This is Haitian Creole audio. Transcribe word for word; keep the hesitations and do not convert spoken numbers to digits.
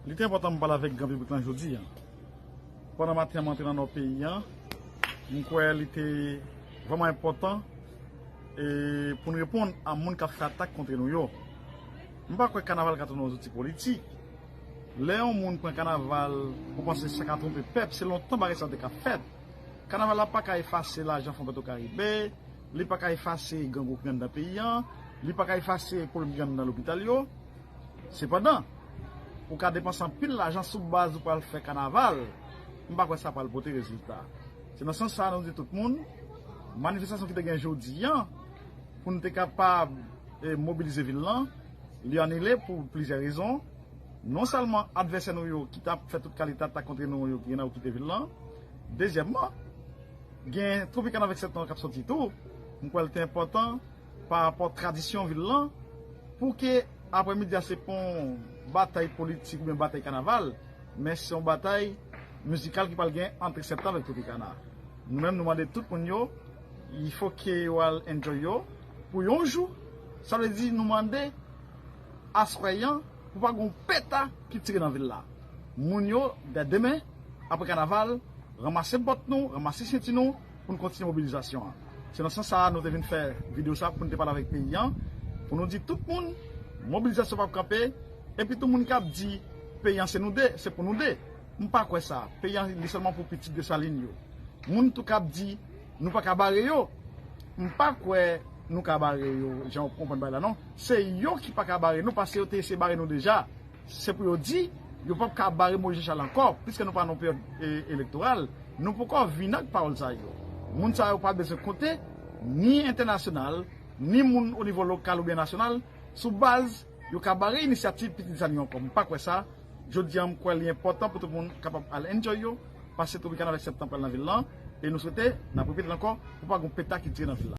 Li te enpòtan m pale avèk gran piblik lan jodi a. Pandan maten an m antre nan nò peyi an, m kwè li te vrèman enpòtan e pou n reponn a moun k ap fè atak kont nou yo. M pa kwè kanaval ka tounen yon zouti politik. Lè yon moun pran kanaval pou panse sa ka twonpe pèp, se lontan bagay sa te ka fèt. Kanaval la pa ka efase lajan Fon Petro Karibe, li pa ka efase grangou ki anndan peyi an, li pa ka efase pwoblèm ki anndan lopital yo. Sepandan, ou ka depanse anpil lajan sou baz ou pral fè kanaval, m pa kwè sa pral pote rezilta. Se nan sans sa a nou di tout moun, manifestasyon ki te gen jodi an, pou n te kapab e, mobilize vil lan, li anile pou plizyè rezon. Non sèlman advèsè nou yo ki t ap fè tout kalite atak kont nou yo ki gen nan yo kite vil lan. Dezyèmman, gen Tropicana avèk Septan k ap sòti tou. M kwè l te enpòtan pa rapò tradisyon vil lan pou ke aprèmidi a se pa yon batay politik oubyen batay kanaval, men se yon batay mizikal ki pral gen ant Septan avèk Tropicana. Nou menm nou mande tout moun yo, il faut ke yo al enjoy yo pou yon jou. Sa vle di nou mande aswè an pou pa gen yon peta ki tire nan vil la. Moun yo, dè demen, apre kanaval, ranmase bòt nou, ranmase senti nou pou n kontinye mobilizasyon an. Se nan sans sa a nou te vin fè videyo sa pou n te pale avèk peyi an, pou nou di tout moun, mobilizasyon p ap kanpe, epi tou moun k ap di peyi an se nou de, se pou nou de. M pa kwè sa. Peyi an li sèlman pou pitit Desalin yo. Moun tou k ap di nou pa ka bare yo, m pa kwè nou ka bare yo jan w konprann bagay la non. Se yo ki pa ka bare nou paske yo te eseye bare nou deja. Se pou yo di yo p ap ka bare Moyiz Jacques ankò, piske nou pa nan peryòd e, elektoral. Nou poko vin ak pawòl sa yo. Moun sa yo pa bezwen konte, ni entènasyonal, ni moun o nivo lokal oubyen nasyonal, sou baz yo ka bare inisyativ pitit Desalin yo ankò. M pa kwè sa. Jodi a, m kwè li enpòtan pou tout moun kapab al enjoy yo, pase Tropicana avèk Septan pral nan vil lan, e nou swete, n ap repete l ankò, pou pa gen yon peta ki tire nan vil la.